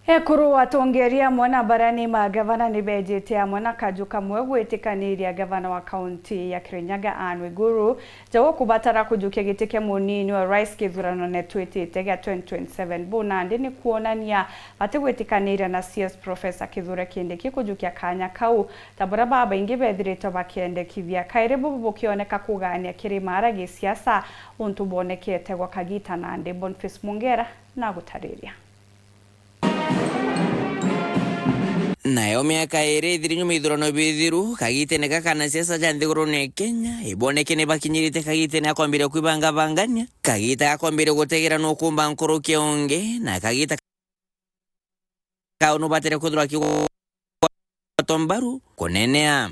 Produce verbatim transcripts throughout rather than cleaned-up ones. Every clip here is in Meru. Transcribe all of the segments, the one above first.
Ekuru atongeria amwe na barani ma gavana ni bejite amwe na kaju kamwe gwitikaniria gavana wa kaunti ya Kirinyaga Anne Waiguru ja gukubatara kujukia giti kia munini wa rais kithuranone twitite gia twenty twenty-seven. Bu nandi ni kwonania batigwitikaniria na C S Professor Kithure Kindiki kujukia kanya kau, ta buria babaingi bethiritwe bakiendekithia. Kairi bubu bukioneka kugania kiri mara gisiasa untu bwonekete gwa kagita nandi. Boniface Mungera nagutariria. Nayo miaka iri ithiri nyuma ithurano bithiru, kagitene gaka na siasa ja nthigurune ya Kenya, iboneke ni bakinyirite kagitene ga kwambiria kwibangabangania, kagita ga kwambiria gutegera nukumba nkuruki ya ungi, na kagita kau nubatire kwithirwa kigwatwa mbaru kunenea.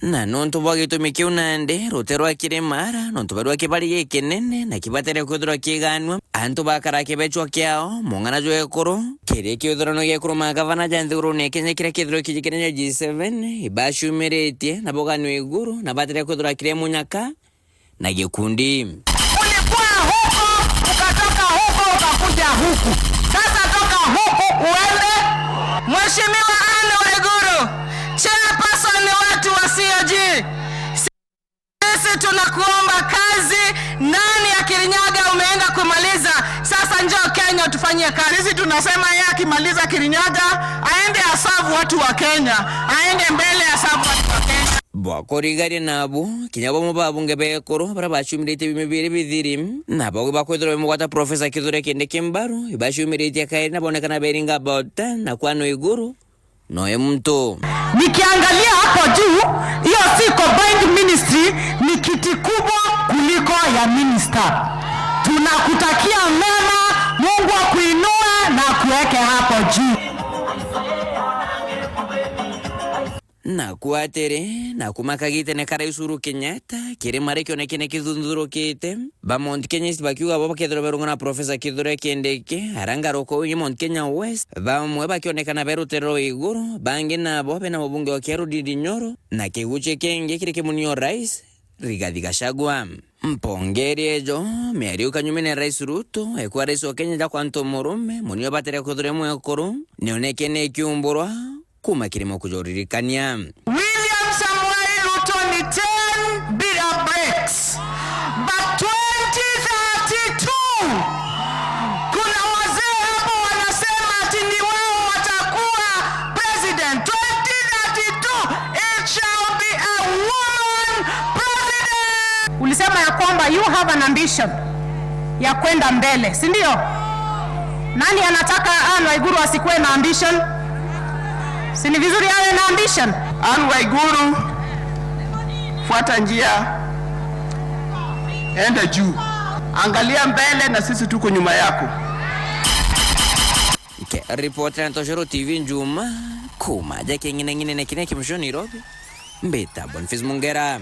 Na nontu bwa gitumi kiu nandi, rute rwa Kirimara, nontu barua kibari gikinene na kibatere kwithirwa kiganua, antu bakara kibechwa kiao, mung'ana jwa ekuru, kiri kithurano gia ekuru ma gavana ja nthigurune ya Kenya kiria kithirwa kijikinene G seven, ibacumiritie na buganua iguru na batere kwithirwa kiri munyaka, na gikundi. Ulikuwa huko, ukatoka huko, ukakuja huku. Sasa toka huku uende. Mheshimiwa Anne Waiguru, chairperson ni watu wa C O G. Sisi tunakuomba kazi, nani ya Kirinyaga umeenda kumaliza? Sasa njoo Kenya utufanyie kazi. Sisi tunasema yeye akimaliza Kirinyaga, aende aserve watu wa Kenya, aende mbele aserve watu wa Kenya. Bwa kurigaria nabu, kinya bamwe ba abunge ba ekuru baria bacumiritie biumia bibiri bithiri, na bau bakwithirwa bamugwata Professor Kithure Kindiki mbaru, ibacumiritie kairi na bonekana beringa about ten na kwana iguru noe muntu. Nikiangalia hapo juu, hiyo si combined ministry, ni kiti kubwa kuliko ya minister. Tunakutakia mema, Mungu akuinue na akuweke hapo juu. Na ku atiri, na kuma kagitene ka Rais Uhuru Kenyatta, kirima ri kionekene kithuthurukite, ba Mount Kenya East bakiuga bo bakethirwa berungana na Professor Kithure Kindiki, aria ngaruka uyu Mount Kenya West, bamwe bakionekana be rutere rwa iguru, bangi nabo bena mubunge wa Kiharu Ndindi Nyoro, na kiguchi kingi kiri kimunio rais, Rigathi Gachagua. Mpongeri ejo, miario kanyumene ya Rais Ruto, ekwa rais wa Kenya ja kwa Ntomurume, munio batere kwithirwa mwekuru, nionekene ikiumburwa, kuma kirimo kujuririkania. William Samoei Ruto ni ten bila breaks. But twenty thirty-two, kuna wazee hapo wanasema ati ni wao watakuwa president. Twenty thirty-two, it shall be a woman president. Ulisema ya kwamba you have an ambition ya kwenda mbele, si ndio? Nani anataka Anne Waiguru asikuwe na ambition? Si ni vizuri awe na ambition? Anne Waiguru, fuata njia, enda juu, angalia mbele na sisi tuko nyuma yako. Ke ripoti na Ntoshero T V Njuma, kuma ja king'ineng'ine na kinya kimusho Nairobi, mbita Boniface Mungera.